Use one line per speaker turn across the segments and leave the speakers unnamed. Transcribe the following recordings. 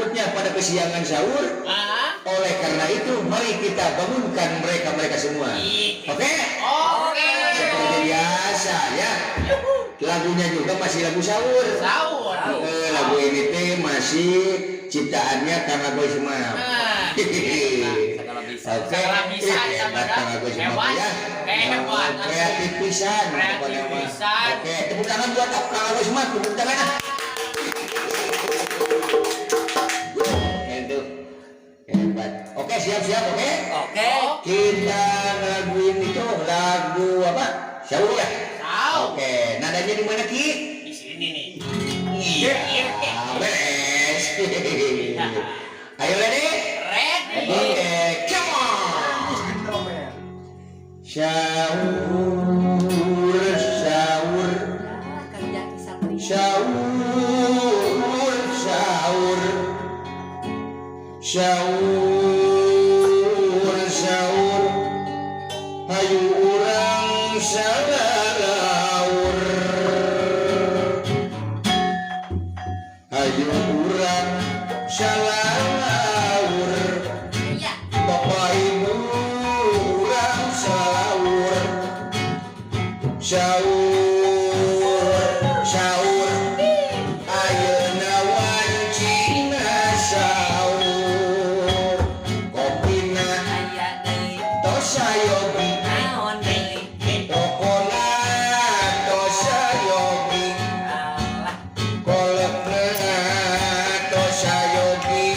Takutnya pada kesiangan sahur. Oleh karena itu, mari kita bangunkan mereka-mereka semua. Oke?
Oke.
Seperti biasa ya. Lagunya juga masih lagu sahur.
Sahur.
Lagu ini teh masih ciptaannya Kang Agoy Semap.
Segala bisa.
Oke,
Segala bisa,
hebat
sama
Kang Agoy Semap
hebat.
ya.
Hebat.
Kreatif pisan
Kreatif
pokoknya mah.
pisan.
Oke, tepuk tangan buat Kang Agoy Semap, tepuk tangan. Itu hebat. Oke, siap-siap, oke?
Oke.
Kita ngelaguin itu lagu apa? Sahur ya?
Sahur.
Oke, nadanya di mana, Ki?
Di sini nih.
Iya. Beres. Ayo, ready?
Ready.
Oke, come on. Sahur, sahur,
Kang Jaki Satria.
Sahur, sahur, sahur, sahur, hayu urang salaur, hayu urang salaur, Bapak Ibu urang sahur, sahur, sahur, ayeuna wancina sahur, kopina
Aya deui.
Tos sayogi,
Naon deui?
Rokona tos sayogi,
Alah.
Kolekna tos sayogi,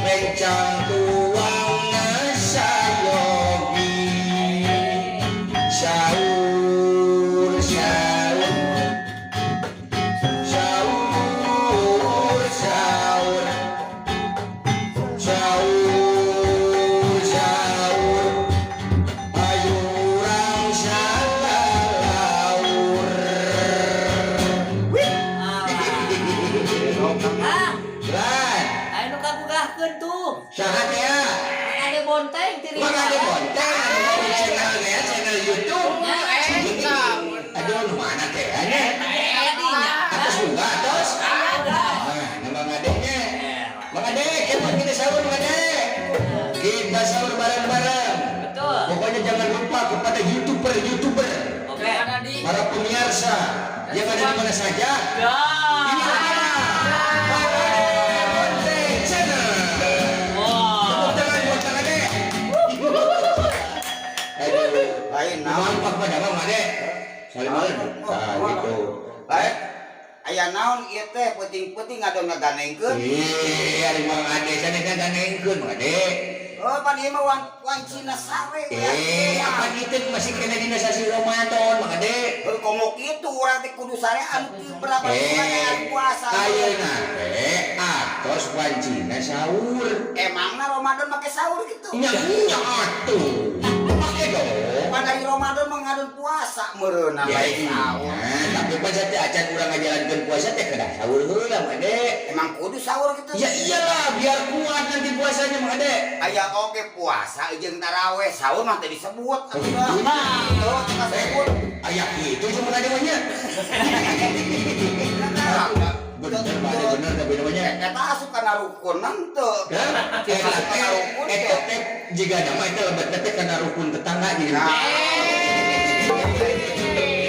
rencang tuangna sayogi, sahur, sahur, sahur, sahur, sahur, sahur, ayo urang salaur.
Ah,
Lan,
aya nu kagugahkeun tuh.
Saha teh ya?
Mang Ade Bonteng tiri.
Mang Ade Bonteng, anu channel ya, channel YouTube.
Eta.
Aduh, nu mana teh nya?
Tadinya.
Atos juga, atos.
Ada.
Nah, nama Mang Ade-nya. Mang Ade, kemot kita sahur, Mang Ade. Kita sahur bareng-bareng.
Betul.
Pokoknya jangan lupa kepada YouTuber-YouTuber,
Oke.
Ada di
para pemirsa yang ada di mana saja.
Ya.
Ini adalah Mang Ade Bonteng Channel.
Wah.
Tepuk tangan buat Mang Ade. Aduh,
Lain naon?
nampak pada Mang Ade. Salim malam. Nah, gitu.
Lain aya naon ieu teh peuting-peuting ngadon ngagandengkeun.
Eh, ari Mang Ade sanes ngagandengkeun, Mang Ade.
Oh, pan ieu mah wancina sare.
Eh, apa itu masih kena dina sasi Ramadan, Mang Ade?
Heuh, komo kitu urang teh kudu sare anu ti berapa bulan aya puasa.
Ayeuna teh atos wancina sahur.
Emangna Ramadan make sahur gitu?
Nya nya atuh. Pake dong.
Pan dari Ramadan mah ngadon puasa meureunna
Ya,
lain sahur.
iya, tapi pas teh acan urang ngajalankeun puasa teh kedah sahur heula, Mang Ade.
Emang kudu sahur gitu?
Ya iyalah, biar kuat nanti puasanya, Mang Ade.
Aya oge puasa jeung taraweh, sahur mah teu disebut
Oh,
atuh.
gitu.
Tuh, teu kasebut.
Aya kitu cuma Ade mah nya. Bener, Mang Ade, bener tapi namanya.
Eta asup kana rukun teu.
Hah? Eta teh eta teh jiga nama eta lebetna teh kana rukun tetangga jadi.
Nah.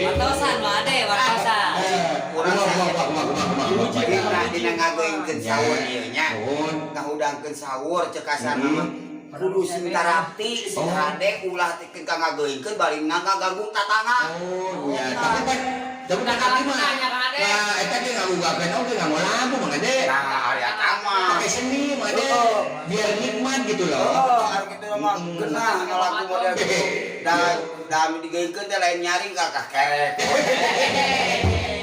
Wartosan Mang Ade, wartosan.
Eh, kumaha kumaha kumaha kumaha kumaha kumaha.
Dina dina ngageuingkeun sahur ieu nya.
Nuhun.
Ngahudangkeun sahur cek kasarna mah. Kudu sing tarapti, sing hade ulah teh ka ngageuingkeun bari ngaganggu tatangga.
Oh, ya, tapi kan abdi mah. Nah, eta ge ngagugakeun oge nganggo lagu, Mang Ade.
Nah, ari eta mah.
Pakai seni, Mang Ade. Biar nikmat gitu loh.
Oh, ari kitu mah geunah lagu model kitu. Da da digeungkeun teh lain nyaring ka kerek.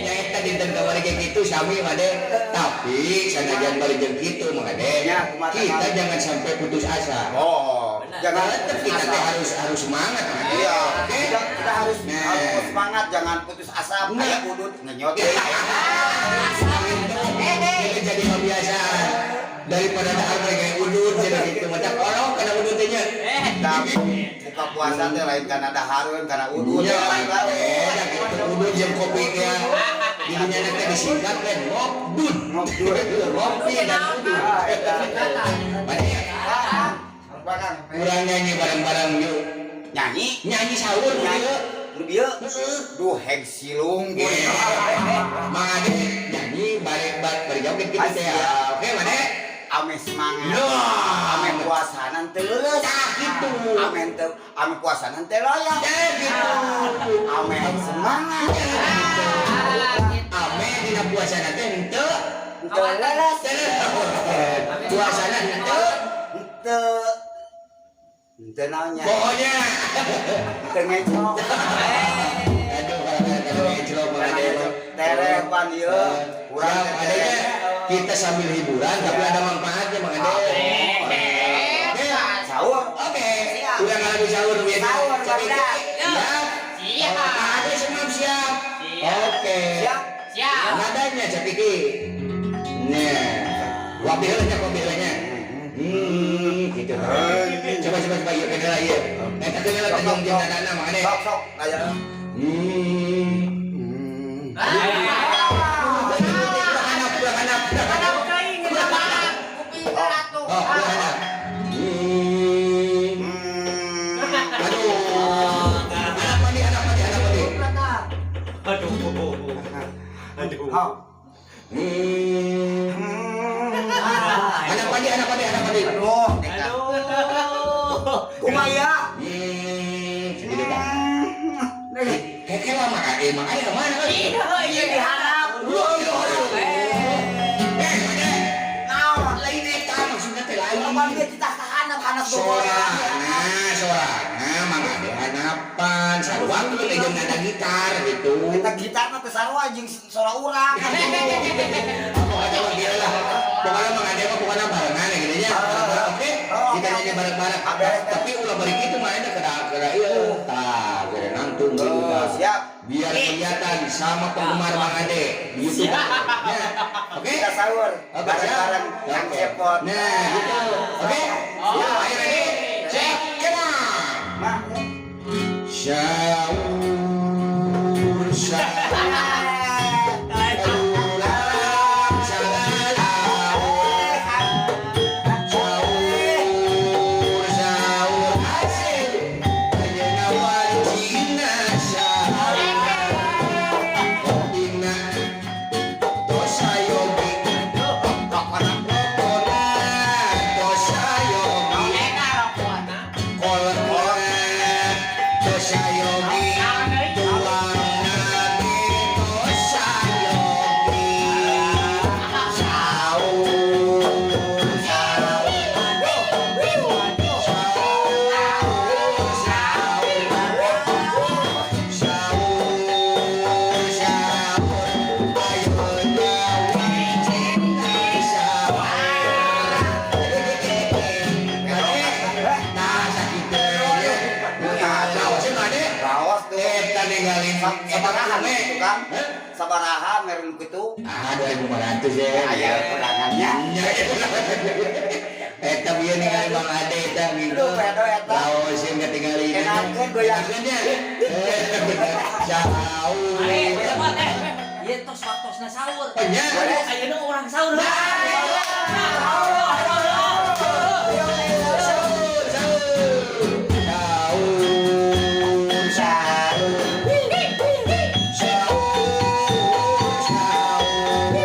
Ya eta dinten kamari kayak gitu sami, Mang Ade. Tapi sanajan bari jeung kitu, Mang Ade.
Ya, kumaha?
Kita jangan sampai putus asa.
Oh, jangan
Tetap kita teh harus harus semangat, Mang Ade.
Iya,
Oke?
kita harus
Nah.
harus semangat, jangan putus asa.
Nah.
Kayak udut ngenyot.
Itu jadi kebiasaan daripada dahar mereka yang udut jadi gitu macam orang kena udut teh nya.
Nah, buka puasa teh lain karena dahareun, karena udut.
Iya,
Lain
gitu udut jeung kopi teh. Didinya teh disingkat teh ngobdud.
Ngobdud.
Ngopi dan udud.
Ah, eta.
Made,
Ah, Kang.
urang nyanyi bareng-bareng yuk.
Nyanyi.
Nyanyi sahur
Nyanyi.
yuk.
Nu dieu. Duh heg silung gue.
Mang Ade nyanyi balik balik joget gitu teh.
Siap.
Oke, Made.
Ame semangat.
Nah.
Ame puasana teu leuleus.
Tah gitu.
Ame teu ame puasana teu loyang.
Ya gitu.
Ame semangat.
Ame dina puasana teh henteu.
Teu leuleus.
Puasana henteu.
Teu teu naonnya.
Pokoknya.
Teu ngecok.
Aduh, kalau ngeclok Mang Ade.
Terepan ieu. Urang
Siap,
teh
adanya
tereh.
kita sambil hiburan tapi ada manfaatnya Mang Ade. Oke.
Sahur.
Oke.
Siap.
Udah lagu sahur biasa.
Sahur, barudak.
Siap.
Siap.
Mang Ade semua siap.
Siap.
Oke.
Siap.
Siap.
Nadanya Capiki. Nah, wapi heula nya, wapi heula nya. Gitu. Coba coba coba ieu keun heula ieu. Eta keun heula teh jeung nadana Mang Ade.
Sok sok aya.
Kurang handap, kurang handap, kurang handap.
Kuping atuh.
Oh, kurang handap. Aduh. Handap mandi, handap mandi, handap mandi.
Aduh. Aduh.
Oh.
Handap mandi, handap mandi, handap mandi.
Aduh, neka.
Aduh.
Kumaha?
Segitu Pak. Keke lama emang aya mana euy?
Iya diharap.
Loh, loh, loh. Eh, Made.
Naon?
Lain eta maksudnya teh lain.
Kapan dia kita kahanap hanap
Sorana, sorana, Mang Ade hanapan, sarua tuh teh jeung nada gitar gitu.
Kita gitar mah teu sarua jeung sora urang.
Pokoknya mah kieu lah. Pokoknya Mang Ade mah pokoknya barengan ya gitu nya. Bareng-bareng, oke?
Oh,
Kita
oke,
nyanyi
oke.
bareng-bareng.
Ah, beres, beres.
Tapi ulah bari kitu mah ada kada kada ieu. Tah, kada nangtung gitu
Oh,
tah.
siap.
Biar kelihatan sama penggemar Mang Ade di YouTube. Ya. Oke?
Kita sahur
Oke,
bareng-bareng
siap.
Kang
Oke.
Cepot.
Nah, gitu. Oke? Ya, ayo ready? Check. Come on.
Mak.
Sahur, sahur. Ulang sahur. Sahur, sahur asik. Ayeuna wajibna sahur. Kopina tos sayogi. Rokona tos sayogi.
Eta rokona.
Kolekna tos sayogi. Tuangna ge tos sayogi. Sahur, sahur. Sahur, sahur. Sahur, sahur. Ayeuna wajibna sahur. Nah, sakitu ya. Nah, sih Made.
Raos tuh.
Eta ninggalin
Sabaraha
kume.
gitu Kang?
Hah?
Sabaraha meren kitu?
Ah, 2500 ya.
Aya kurangannya.
Nya. Eta bieu ningali Bang Ade eta gitu.
Aduh, pedo eta.
Laosin ketinggalin.
Enakeun goyang.
Enakeun nya. Sahur.
Eh, cepat eh. Ieu tos waktosna sahur.
Oh, nya.
Ayeuna urang sahur.
Sahur, sahur. Sahur, sahur. Sahur, sahur.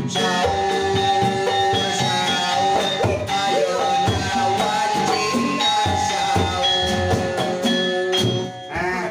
Sahur, sahur. Ayeuna wajibna sahur.
Ah.